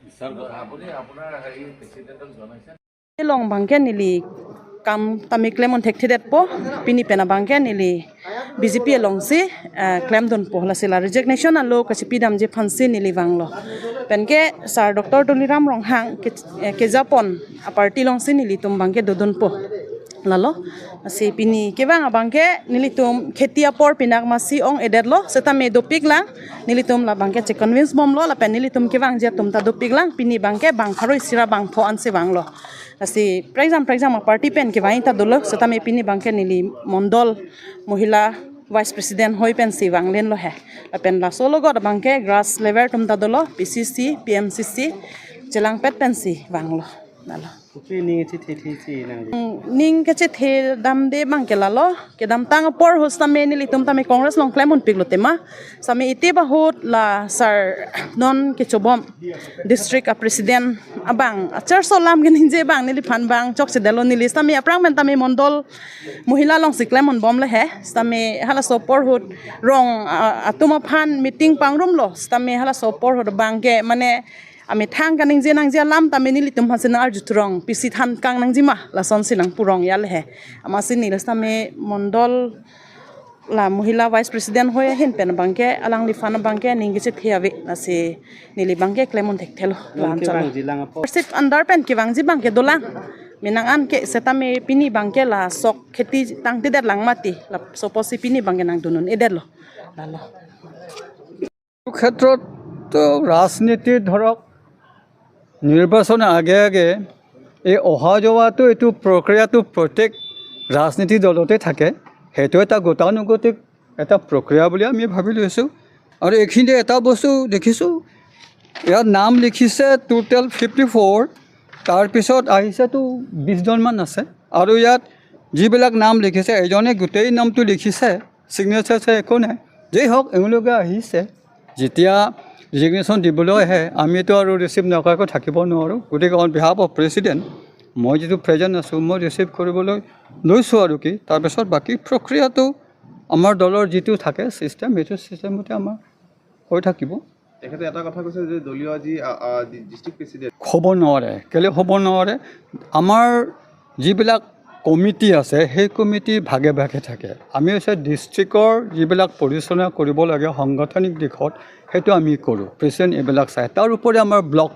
আপুনি আপোনাৰ হেৰি প্ৰেচিডেণ্টক জনাইছে? Long bangke nili kam tami claim on thek thidet po pini pena bangke nili BJP long si claim don po la sila resignation alo ka chi pidam je phansi nili wanglo penke sir Dr. Tuliram Ronghang ke japon a party long si nili tum bangke dodon po lalo si pini kewang abangke nili tum khetia por pinak masi ong edet lo seta me dopik lang nili tum la bangke che convince bom lo la pen nili tum kewang je tum ta dopik lang pini bangke bang kharoi sira bang tho an se bang lo asi for example party pen ke vain ta dolo seta me pini bangke nili mondol mohila vice president hoi pen si wang len lo he la pen la solo god bangke grass level tum ta dolo PCC PMCC chelang pet pen si wang lo nalo. Ning ke che the dam de bang ke la lo ke dam tang por hos ta me nili tum ta me Congress long claim on pik lo tema sami ite ba hot la sir non ke chobom district a president abang achar so lam ke ninje bang nili phan bang chok se delo nili sami aprang men tami mondol mohila long si claim on bom le he sami hala so por hot rong atuma phan meeting pangrum lo sami hala so por hot bang ke mane ami thang ka ning je nang je lam ta me nili tum han sin ar jutrong pisi than kang nang jima la son sinang purong yal he ama sin ni la me mondol la mohila vice president hoye hin pen bangke alang li fan bangke ning ge thiawe na se nili bangke klemon thek thelo la chalo sip andar pen ki wangji bangke dolang minang an ke setame pini bangke la sok kheti tangti det lang mati la soposi pini bangke nang dunun edet lo la lo. ক্ষেত্ৰত ৰাজনীতিত ধৰক নিৰ্বাচনৰ আগে আগে এই অহা যোৱাটো, এইটো প্ৰক্ৰিয়াটো প্ৰত্যেক ৰাজনীতি দলতে থাকে। সেইটো এটা গতানুগতিক এটা প্ৰক্ৰিয়া বুলি আমি ভাবি লৈছোঁ। আৰু এইখিনিতে এটা বস্তু দেখিছোঁ, ইয়াত নাম লিখিছে টোটেল 54, তাৰপিছত আহিছেতো 20জনমান আছে। আৰু ইয়াত যিবিলাক নাম লিখিছে, এজনে গোটেই নামটো লিখিছে, ছিগনেচাৰ একো নাই। যেই হওক, এওঁলোকে আহিছে যেতিয়া ৰিজিগনেশ্যন দিবলৈ আহে, আমিতো আৰু ৰিচিভ নকৰাকৈ থাকিব নোৱাৰোঁ। গতিকে অন বিহাফ অফ প্ৰেচিডেণ্ট মই যিটো প্ৰেজেণ্ট আছোঁ, মই ৰিচিভ কৰিবলৈ লৈছোঁ। আৰু কি, তাৰপিছত বাকী প্ৰক্ৰিয়াটো আমাৰ দলৰ যিটো থাকে ছিষ্টেম, সেইটো ছিষ্টেমতে আমাৰ হৈ থাকিব। তেখেতে এটা কথা কৈছে যে দলীয় যি ডিষ্ট্ৰিক্ট প্ৰেচিডেণ্ট হ'ব নোৱাৰে। কেলৈ হ'ব নোৱাৰে? আমাৰ যিবিলাক কমিটি আছে, সেই কমিটি ভাগে ভাগে থাকে। আমি হৈছে ডিষ্ট্ৰিক্টৰ যিবিলাক পৰিচালনা কৰিব লাগে সাংগঠনিক দিশত, সেইটো আমি কৰোঁ। প্ৰেচিডেণ্ট এইবিলাক চায়। তাৰ উপৰি আমাৰ ব্লক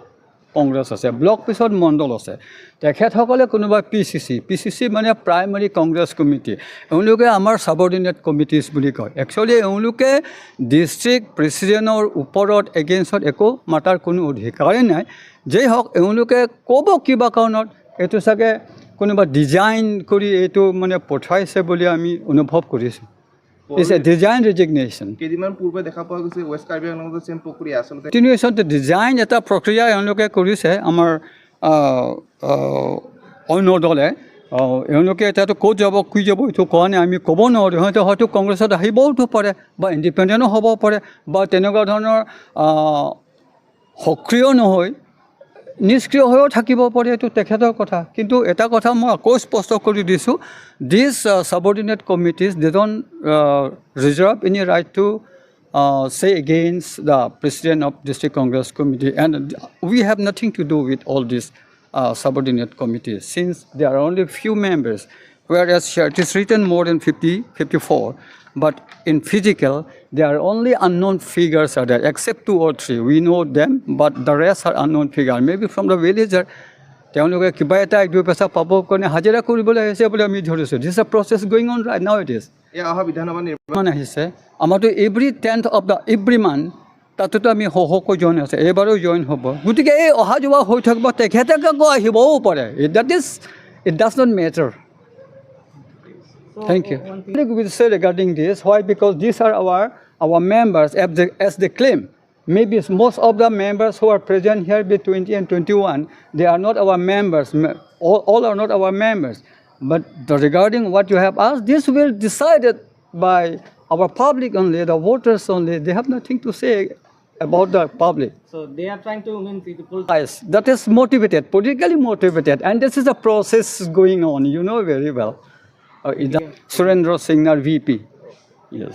কংগ্ৰেছ আছে, ব্লক পিছত মণ্ডল আছে। তেখেতসকলে কোনোবা পিচিচি, পিচিচি মানে প্ৰাইমাৰী কংগ্ৰেছ কমিটি, এওঁলোকে আমাৰ ছাবৰ্ডিনেট কমিটিজ বুলি কয়। একচুৱেলি এওঁলোকে ডিষ্ট্ৰিক্ট প্ৰেচিডেণ্টৰ ওপৰত এগেইনষ্টত একো মাতাৰ কোনো অধিকাৰেই নাই। যেই হওক, এওঁলোকে ক'ব কিবা কাৰণত এইটো চাগে কোনোবা ডিজাইন কৰি এইটো মানে পঠাইছে বুলি আমি অনুভৱ কৰিছোঁ। It's a design resignation. কেইদিনমান পূৰ্বে দেখা পোৱা গৈছে ৱেষ্ট কাৰ্বি আংলঙতো চেম প্ৰক্ৰিয়া আচলতে। কণ্টিনিউশ্যন ডিজাইন এটা প্ৰক্ৰিয়া এওঁলোকে কৰিছে। আমাৰ অন্য দলে এওঁলোকে এতিয়াতো ক'ত যাব, কি যাব, এইটো কোৱা নাই, আমি ক'ব নোৱাৰোঁ। সিহঁতে হয়তো কংগ্ৰেছত আহিবওতো পাৰে বা ইণ্ডিপেণ্ডেণ্টো হ'ব পাৰে বা তেনেকুৱা ধৰণৰ সক্ৰিয় নহৈ নিষ্ক্ৰিয় হৈও থাকিব পাৰে, এইটো তেখেতৰ কথা। কিন্তু এটা কথা মই আকৌ স্পষ্ট কৰি দিছোঁ, this subordinate committees, they don't reserve any right to say against the president of District Congress Committee, and we have nothing to do with all these subordinate committees since there are only few members, whereas here it is written more than 50, 54, but in physical there are only unknown figures are there, except two or three we know them, but the rest are unknown figure, maybe from the villager. তেওঁলোকে কিবা এটা এক দুই পইচা পাবৰ কাৰণে হাজিৰা কৰিবলৈ আহিছে বুলি আমি ধৰিছোঁ। This a process going on right now it is. এয়া অহা বিধানসভা নিৰ্বাচন কিমান আহিছে আমাৰতো every 10th of the every month, তাতোতো আমি শ শকৈ জইন আছে, এইবাৰো জইন হ'ব। গতিকে এই অহা যোৱা হৈ থাকিব, তেখেতে আকৌ আহিবও পাৰে। That is, it does not matter. Thank you. We will say regarding this, why? Because these are our members as they claim. Maybe most of the members who are present here between 20 and 21, they are not our members. All are not our members. But regarding what you have asked, this will decided by our public only, the voters only. They have nothing to say about the public. So they are trying to mean to pull Yes, that is motivated, politically motivated, and this is a process going on, you know very well. Surendra Singh, VP. Yes.